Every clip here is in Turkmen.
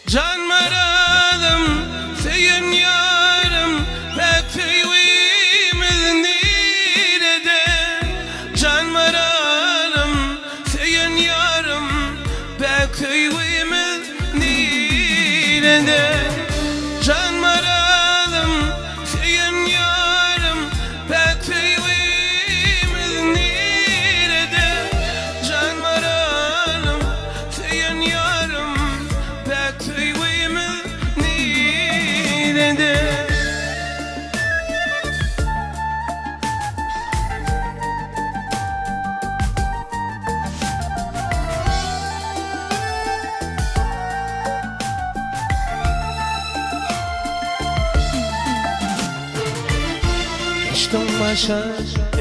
Jan maralym, söýen ýarym, Päk söýgimiz nirede? Jan maralym, söýen ýarym, Päk söýgimiz nirede? Jan maralym, söýen ýarym, Päk söýgimiz nirede? Jan maralym, söýen ýarym, Päk söýgimiz nirede? Geçdiň başa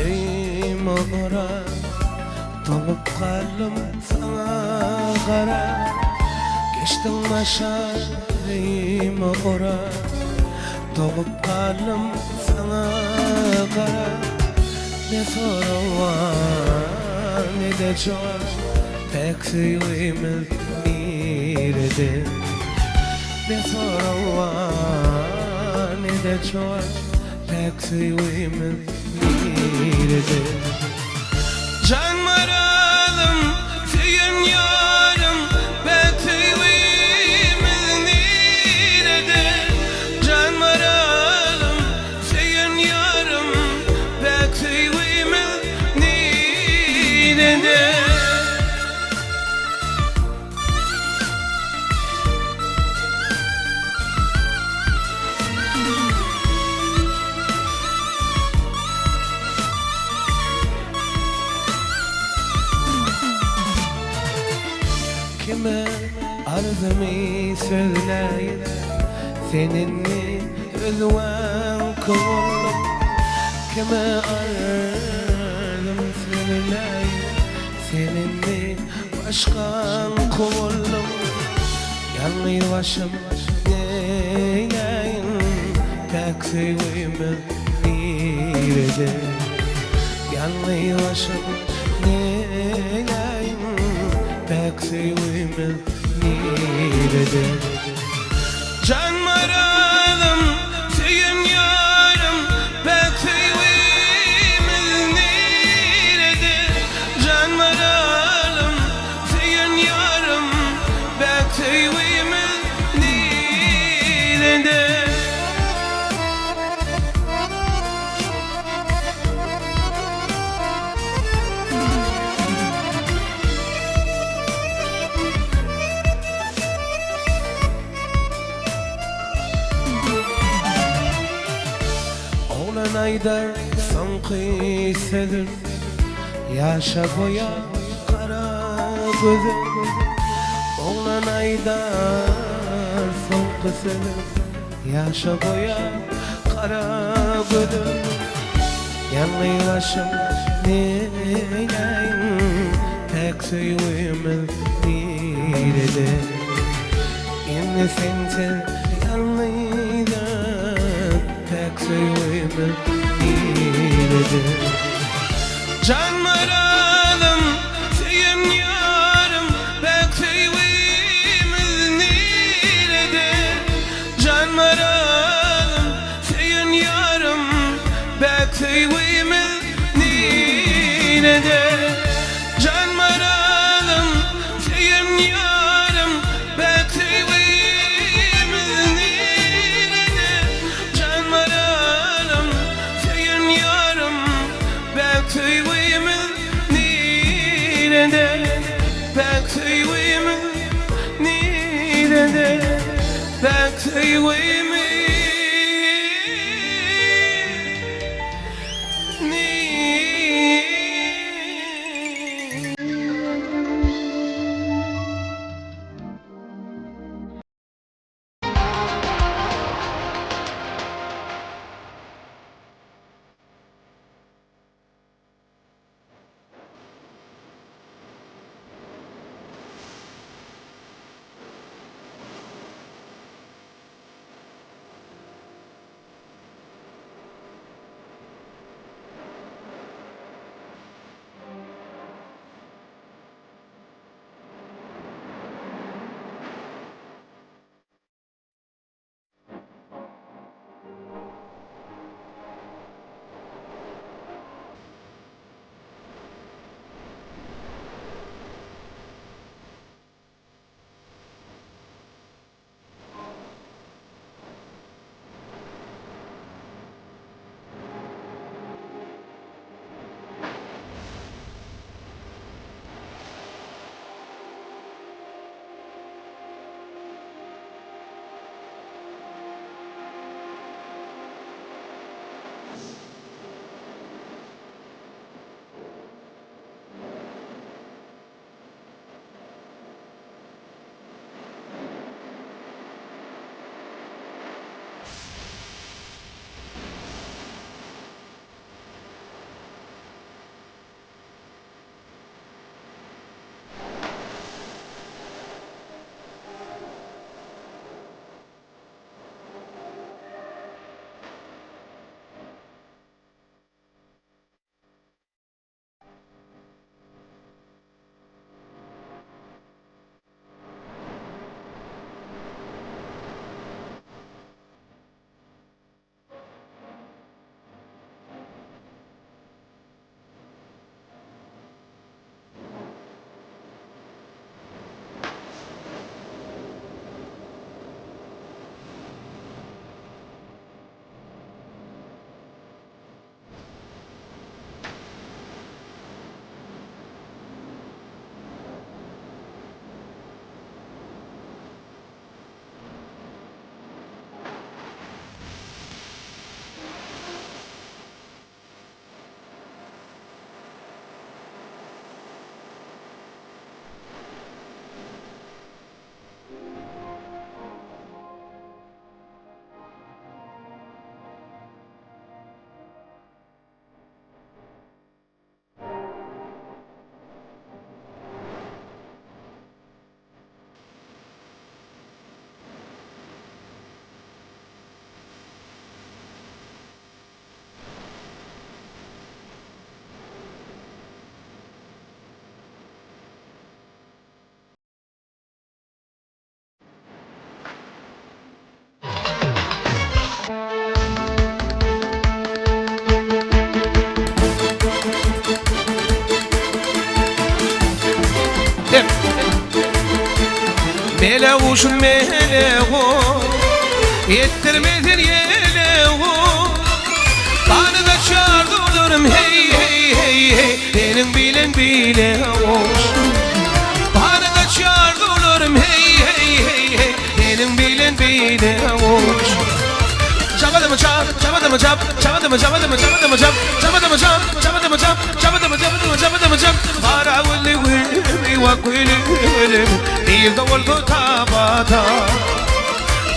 öýüme gora, Doňup galdym saňa gara. Geçdiň başa öýüme gora, Doňup galdym saňa gara. Ne sorag bar, ne-de jogap, Päk söýgimiz nirede? Ne sorag bar, ne-de jogap, Päk söýgimiz nirede? Jan maralym, söýen ýarym, Päk söýgimiz nirede? Jan maralym, söýen ýarym, Päk söýgimiz nirede? Kime arzymy sözläýin, Sen indi özüňem köňülim. Kime arzym sözläýin, Sen indi başgaň kowaldyň, Ýalňyz başym neýläýin, Päk söýgimiz nirede? Ýalňyz başym neýläýin, Päk söýgimiz nirede? Jan maralym, söýen ýarym, Päk söýgimiz nirede? Jan maralym, söýen ýarym, Päk söýgimiz nirede? Oglan aýdar soňky sözün, Ýaşa boýa gara gözün. Oglan aýdar soňky sözün, Ýaşa boýa gara gözün. Ýalňyz başym neýläýin, Päk söýgimiz nirede? Indi sensiz ýalňyzam, Päk söýgimiz nirede? Jan maralym, söýen ýarym, Päk söýgimiz nirede? Jan maralym, söýen ýarym, Päk söýgimiz nirede? Jan maralym, söýen ýarym, Päk söýgimiz nirede? Jan maralym, söýen ýarym, Päk söýgimiz nirede? Päk söýgimiz nirede? Päk söýgimiz Nirede? Mele guşum mele guş Ýetdirmesin ýele guş Ganyda çardularym hey hey hey hey Seniň bilen bile guş Ganyda çardularym hey hey hey hey Seniň bilen bile guş Çabadymy çap, çabadymy çap, çabadymy çabadymy çabadymy çap, çabadymy çap, çabadymy çap, çabadymy çabadymy çabadymy çap. Gara gülli gülümi wa gülüm gülüm, nirde bolsa tabata.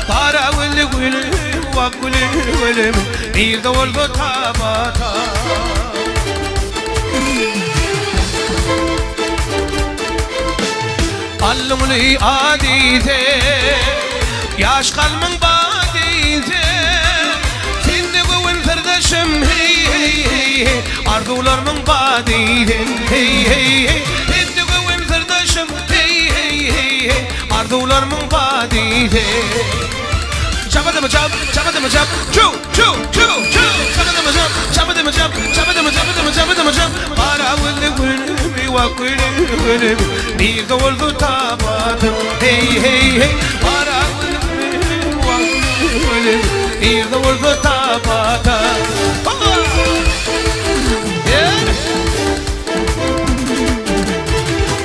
Gara gülli gülüm wa gülüm gülüm, nirde bolsa tabata. Allyňly Azize, Ýaş galmyň badize, Sende göwün syrdaşym, heý, heý, heý, heý, Arzuwlarmyň badize, heý, heý, heý, Sende göwün syrdaşym, heý, heý, heý, heý, Arzuwlarmyň badize. Çabadymy çap, çabadymy çap, çuw, çuw, çuw, çuw, Çabadymy çap, çabadymy çap, çabadymy, çabadymy, çabadymy çap, Gara gözli gülümi, wah gülüm, gülüm, Nirde bolsa tapadym, heý, heý, heý, Gara gözli gülümi, wah gülüm, gülüm, Nirde bolsa tapadym.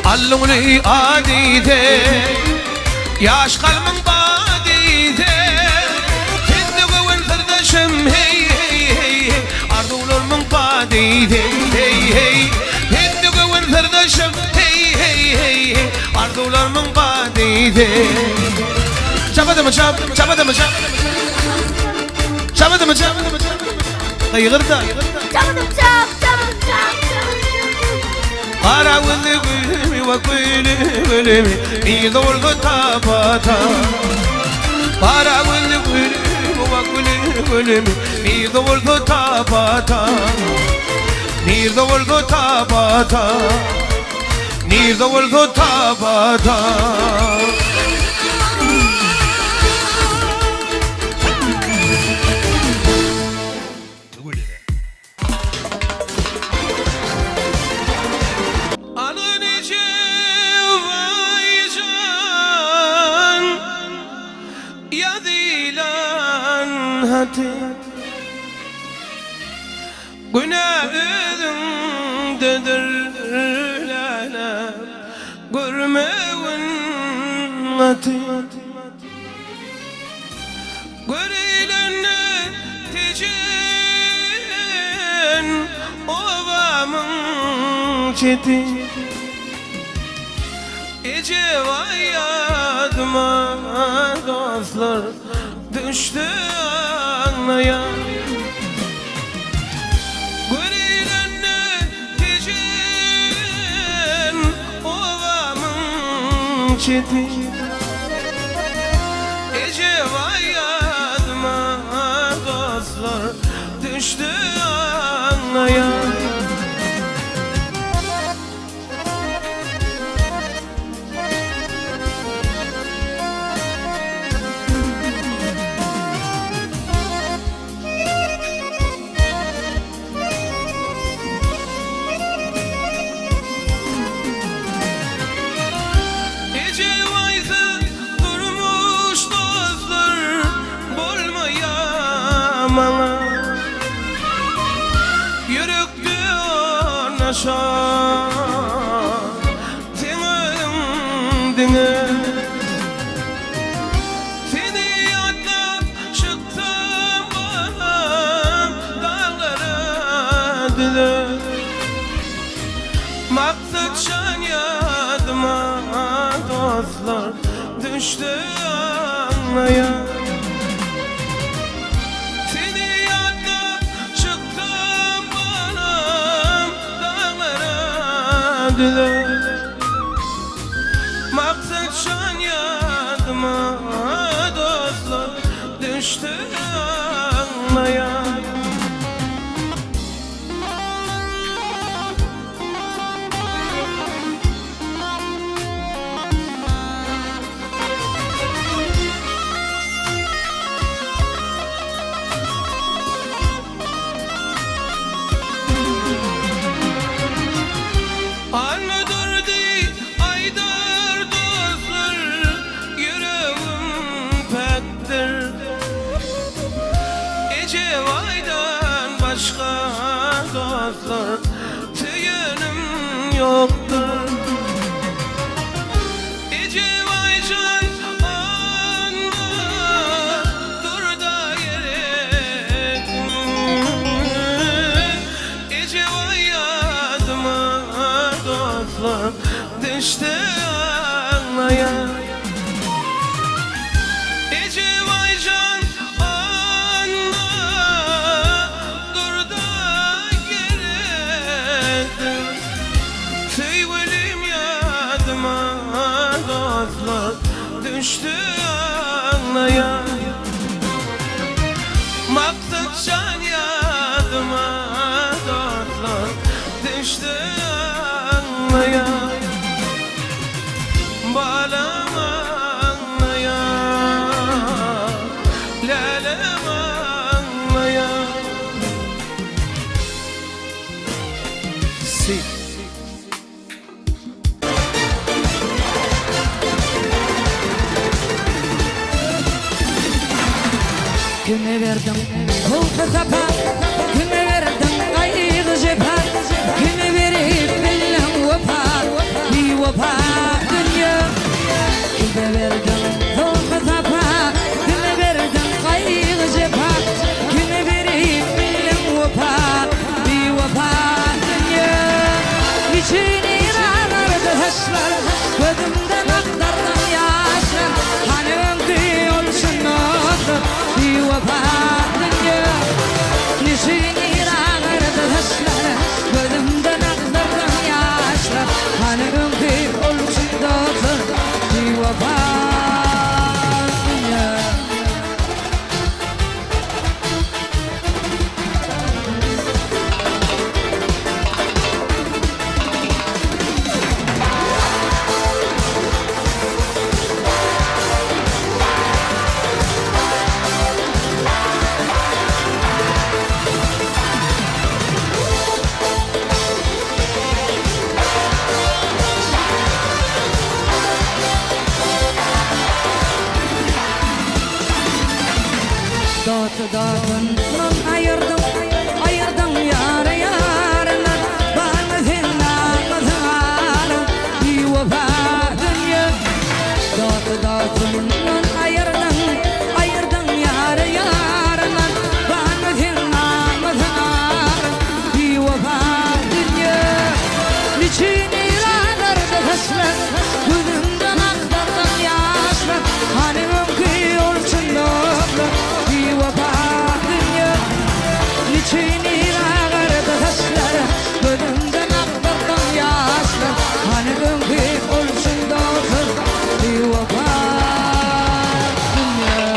Allyňly Azize. Ýaş kalbyň badize, Sende göwün syrdaşym, heý, heý, heý, heý, Arzuwlarmyň badize, heý, heý, Sende göwün syrdaşym, heý, heý, heý, heý, Arzuwlarmyň badize. Çabadymy çap, çabadymy çap, Çabadymy çap, Gygyr-da. Çabadym çap, çabadym çap, çabadym çap. Gara gözli gülümi we güli gülümi Bir dolgy tapata Gara gözli gülümi we güli gülümi Bir dolgy tapata Bir dolgy tapata Bir dolgy tapata. Aly neje waý jan Ýazylan haty Günä özüňdedir läle Görmegin gaty. Göreýlende Tejen obamyň çeti. Eje waý ýadyma dostlar düşdi aglaýan. Göreýlende Tejen obamyň çeti. Eje waý ýadyma dostlar düşdi aglaýan. Eje waýsyz durmuş dostlar bolmaýa maňa. Ýürekde ornaşan seň özüň diňe. Seni ýatlap çykdym balam daglara düze. Maksat jan ýadyma dostlar düşdi aňlaýa. Seni ýatlap çykdym balam daglara düze. Maksat şan ýadyma dostlar düşdi aňlaýan. Anladım. dostlar Söýenim ýokdur Ejebaý jan anna Dur-da gerek Ejebaý ýadyma dostlar Düşdi aglaýan Ejebaý jan anna Dur-da gerekdir Söýgülim ýadyma dostlar Düşdi aglaýan Maksat jan ýadyma dostlar Düşdi aglaýan Balam aglaýar, lälem aglaýar. Si. Kime berdiň howpy-sapa, Kime berdiň gaýgy-jepa, Kime berip bildiň wepa, Biwepa dünýe. Kime berdiň howpy-sapa, Kime berdiň gaýgy-jepa, Kime berip bildiň wepa, Biwepa dünýe. Niçin ýylanardy saçlar, Gözümden akdardyň ýaşlar, Hany öňki bolşuň dostlar, Biwepa dünýe. Niçin ýylanardy saçlar, Gözümden akdardyň ýaşlar, Hany öňki bolşuň dostlar, Biwepa dünýe. Dost-dostundan aýyrdyň, aýyrdyň ýary-ýaryndan, Barmy sen namysyň aryň, biwepa dünýe. Dost-dostundan aýyrdyň, aýyrdyň ýary-ýaryndan, Barmy sen namysyň aryň, biwepa dünýe. Niçin ýylanardy saçlar, Gözüňden akdardan ýaşlar, Hany öňki ol çyn dostlar, Biwepa dünýe. Niçin ýylanardy saçlar, Gözüňden akdardan ýaşlar, Hany öňki ol çyn dostlar, Biwepa dünýe.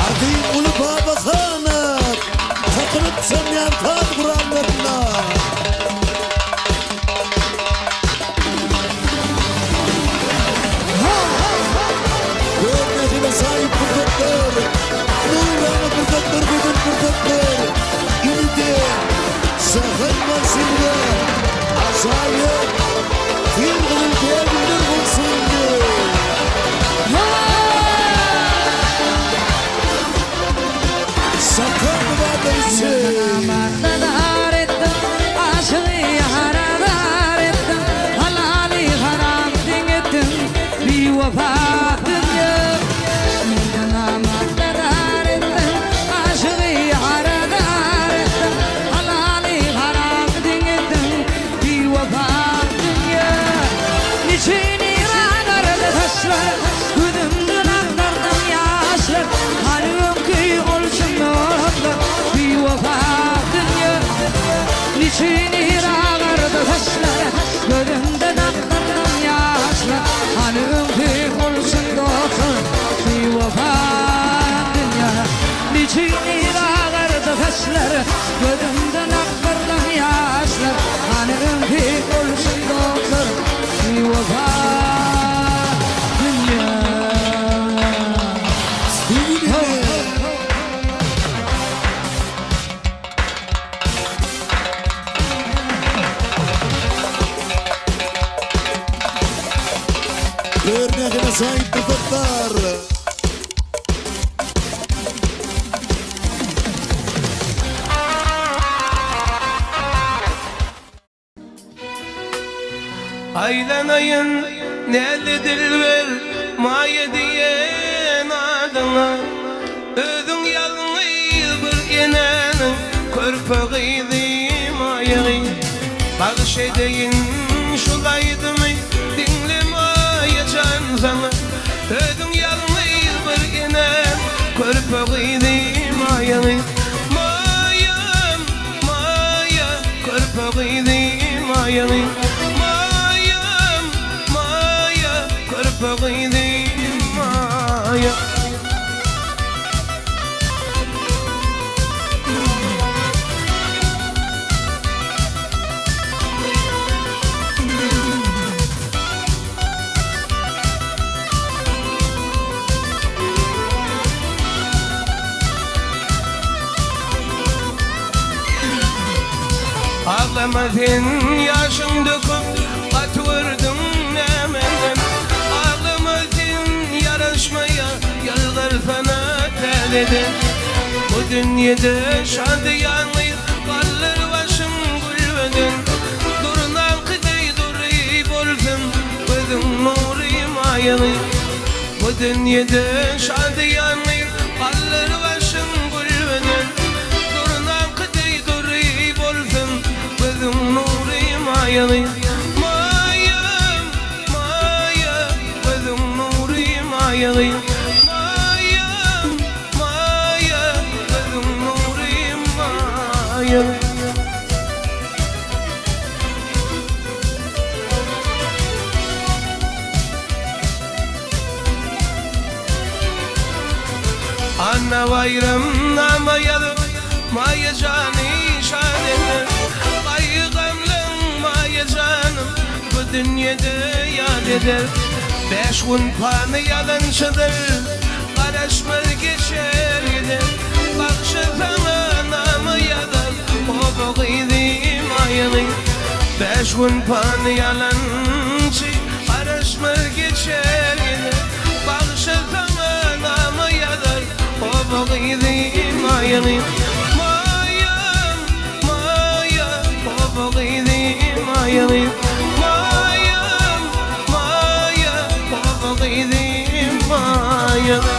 Ady uly Baba hana Takylyp çalýan saz gurallarynda. Görnüşine sahip pursatlar, nurana pursatlar, gözel pursatlar, indi-de säher maşynda ajaýyp ter gyzyl bägüller bolsun indi. Şakan myzarlar üçin. Zar etdim, aşygy ýara zar etdim, Halaly haram deň etdim, biwepa dünýe. Menden namarda zar etdim, aşygy ýara zar etdim, Halaly haram deň etdim, biwepa dünýe. Niçin ýylanardy saçlar, Gözümden akdardym ýaşlar, Hany öňki ol çyn dostlar, Biwepa dünýe. Niçin ýylanardy saçlar, Gözümden akdardym ýaşlar, Hany öňki ol çyn dostlar, Biwepa dünýe. Niçin ýylanardy saçlar, Gözümden akdardym ýaşlar, Hany öňki ol çyn dostlar, Biwepa dünýe. Söýgüli. Görnägine. Ajaýyp pursatlar. Aýlanaýyn näzli dilber Maýa diýen adyňa Özüň ýalňyz bir enäniň Körpe gyzy Maýa gyz Bagyş edeýin şul aýdymy Diňle Maýa jan saňa Özüň ýalňyz bir enäniň Körpe gyzy Maýa gyz Maýam Maýa, körpe gyzy Maýa Maýam, Maýa, körpe gyzy Maýa. Aglama sen ýaşyň döküp gaty gördüň nämeden Aglama sen ýaraşmaýa ýalbarsana täzeden Bu dünýede şadyýanlyk galdyr başyň gülbeden Durnaňky deý dury bolsun gözüň nury maýaly Bu dünýede şadyýanlyk galdyr başyň gülbeden Durnaňky deý dury bolsun gözüň nury maýaly Maýam, maýa, gözüň nury maýaly Maýam, maýa, gözüň nury maýaly. Anna Baýram nama ýazyp, Maýa jany şat eder. Gaýgy-gamlaň Maýa janym bu dünýede ýat eder. Bäş gün pany ýalançydyr, garaşmaz geçer gider. Bagşy saňa nama ýazar, oba gyzy Maýaly. Bäş gün pany ýalançy, garaşmaz geçer gider. Bagşy saňa nama ýazar, oba gyzy Maýaly. Maýam, Maýa, oba gyzy Maýaly. Maýam, Maýa, oba gyzy Maýaly.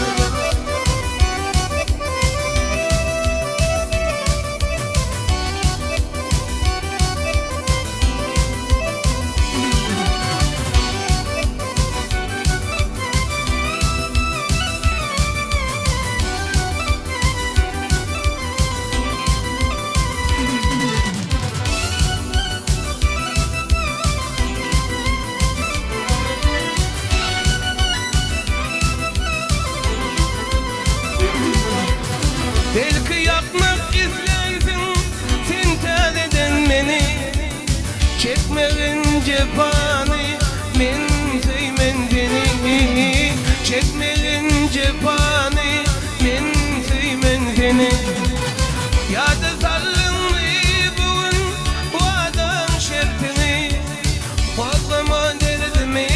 Belki ýakmak islärsiň sen täzeden meni Çekmegin jepany men söýmen seni Çekmegin jepany men söýmen seni Ýada saldyňmy bu gün wadaň şertini Gozgama derdimi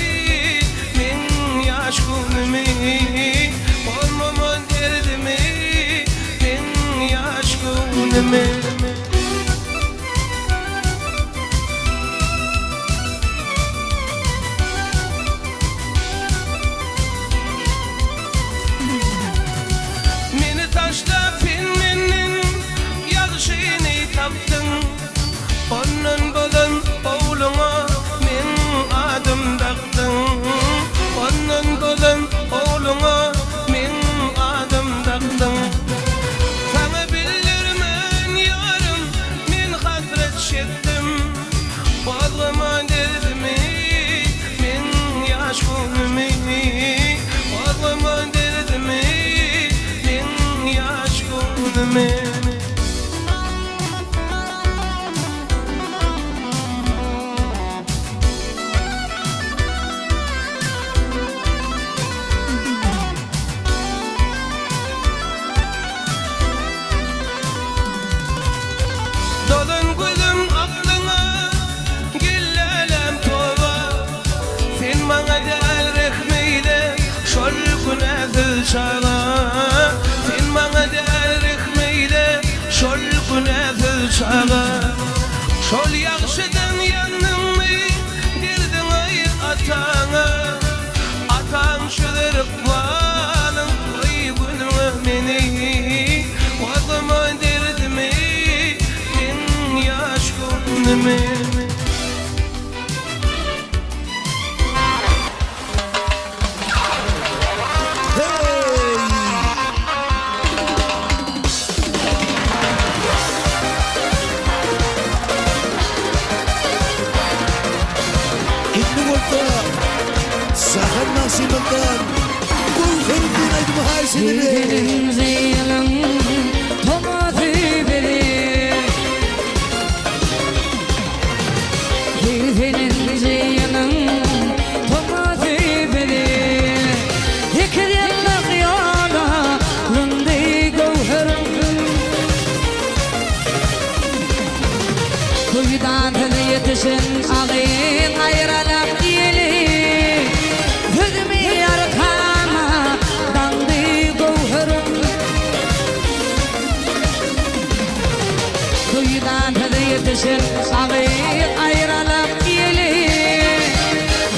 meň ýaş göwnümi Gozgama derdimi meň ýaş göwnümi. Meni taşlap sen menden ýagşyny tapdyň Ondan bolan ogluňa meň adym dakdyň Ondan bolan ogluňa meň adym dakdyň Saňa bildirmän ýa. çaga Sen maňa däl rehm eýle şol günäsiz çaga Şol ýagşydan ýandyňmy berdiň aý ataňa Ataň çözer ykbalyň goý günüňe meni Gozgama derdimi meň ýaş göwnümi. Hey! Indi bolsa Jahan Magşymyzdan Göwherim diýen aýdymy haýyş edeli. Sekizinji ýylyň tomusy biri. Segseninji ýylyň tomusy biri. Sekiz ýyllyk ýola zyňdy göwherim. Duýdansyz ýetişen agyň aýralyk ýeli, Sözümi arkama daňdy göwherim. Duýdansyz ýetişen agyň aýralyk ýeli,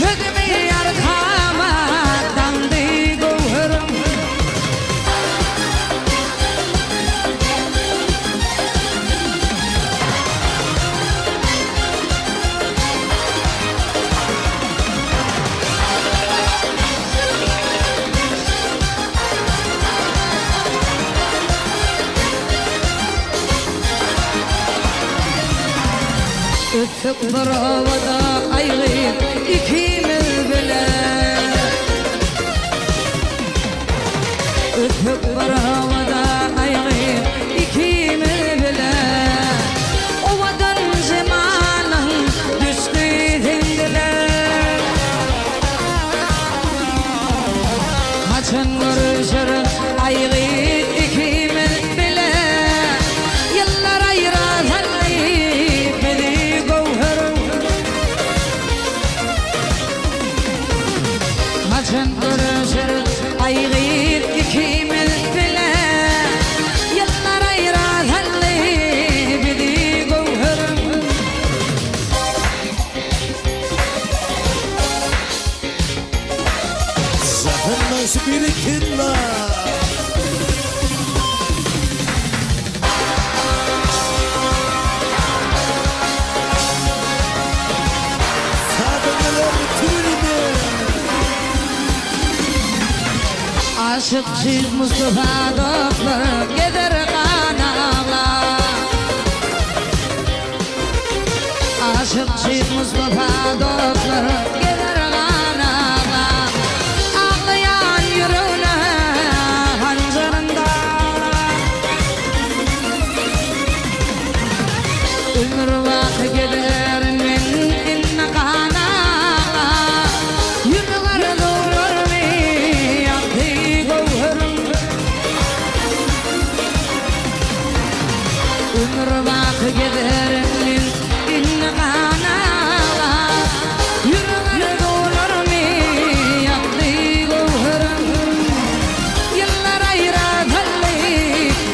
Sözümi arkama daňdy göwherim. Ötsek bir obada aýry ikimiz bile Ötsek bir obada aýry ikimiz bile Owadan jemalyň düşdi seň dile Haçan görüşeris aýgy ikimiz bile Ýyllar aýra saldy bizi göwher. Haçan görüşeris aýgy ikimiz bile Ýyllar aýra saldy bizi göwher. Jahan Magşy berekella. Sazandalar tüweleme. Aşyk Şyh Mustafa dostlar gezer gan aglar. Aşyk Şyh Mustafa dostlar gezer gan aglar. Aglaýan ýüregine hanjaryn daglar. Ömür baky gezerin men indi gan aglar. Ýürek arzuwlarymy ýakdy göwherim. Ömür baky gezerin men indi gan aglar. Ýürek arzuwlarymy ýakdy göwherim. Ýyllar aýra saldy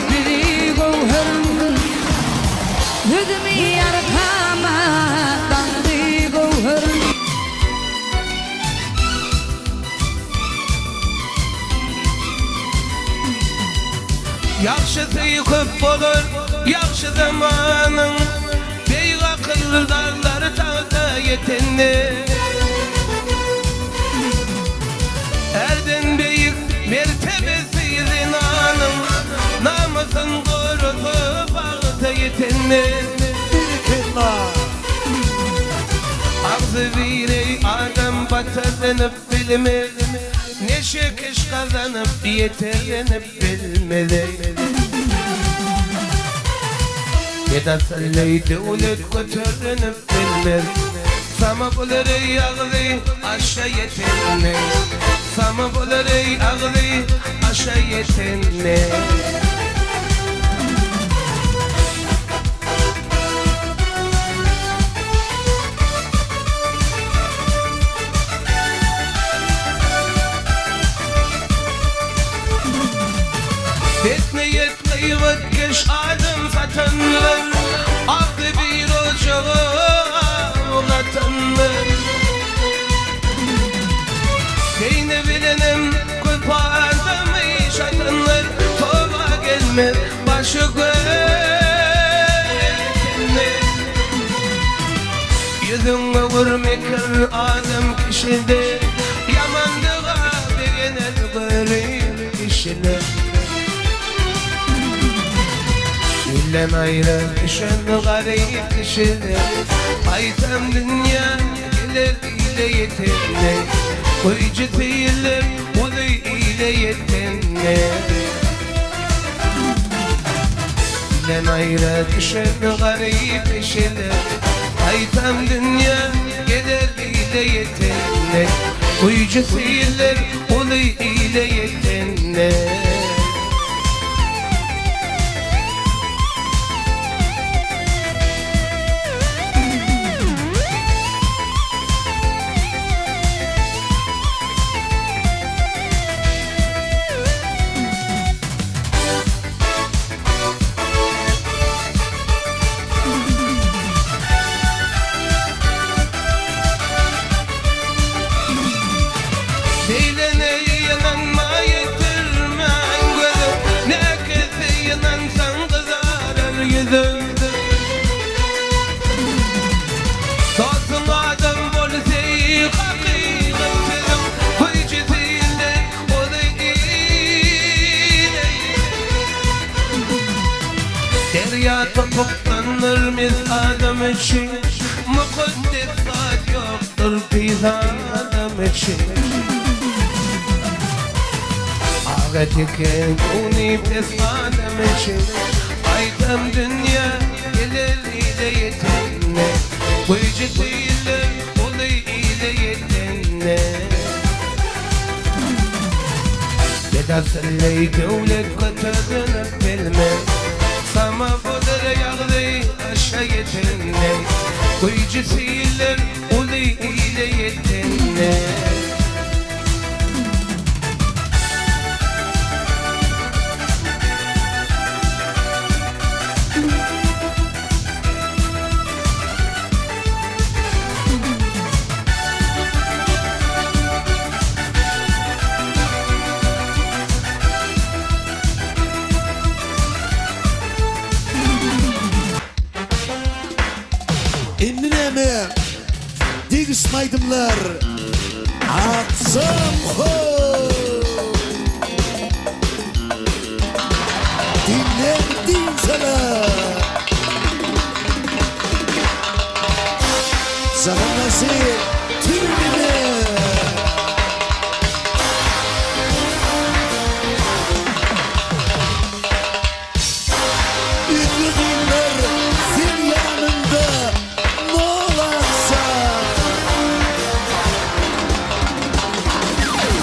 bizi göwherim. Sözümi arkama daňdy göwherim. Ýagşysy köp bolar, ýagşy zamanyň, Beýik akyldarlar tagta ýetende. Ärden beýik mertebesi zenanyň, Namysyn gorasa bagta ýetende. Berekella. Agzy birey adam batarlanyp bilmez, Neşe keş gazanyp ýeterlenip bilmez. Bedasylly döwlet göterlenip bilmez, Sama bolar eý agzy aşa ýetende, Sama bolar eý agzy aşa ýetende. Ýüzüň öwür mekir adam kişide, Ýamandyga begener görip kişiler. Ilden aýra düşen garyp kişiler, Gaýtam dünýä geler ile ýetende, Güýji seýiller uly ile ýetende. Ilden aýra düşen garyp kişiler, Gaýtam dünýä geler ile ýetende, Güýji seýiller uly ile ýetende. Beýlene ýylanma ýetirmän gözüm, Näkese ýylansaň gyzarar ýüzüm. Dostuň adam bolsa hakykat sözüň, Güýji sende ony ile Derýa topukdandyr mes adam üçin, Mukaddes zat ýokdur pis adam üçin. Aga teke göwni pes adam üçin, Gaýtam dünýä geler ile ýetende, Güýji söýüler uly ile ýetende. Bedasylly döwlet göterlenip bilmez, Sama bolar ýagdaý aşa ýetende, Güýji siller uly ile ýetende. Indi näme? Degişme aýdymlar. Aksam ho! Diňläň dynç alyň. Jahan nasy tüweleme.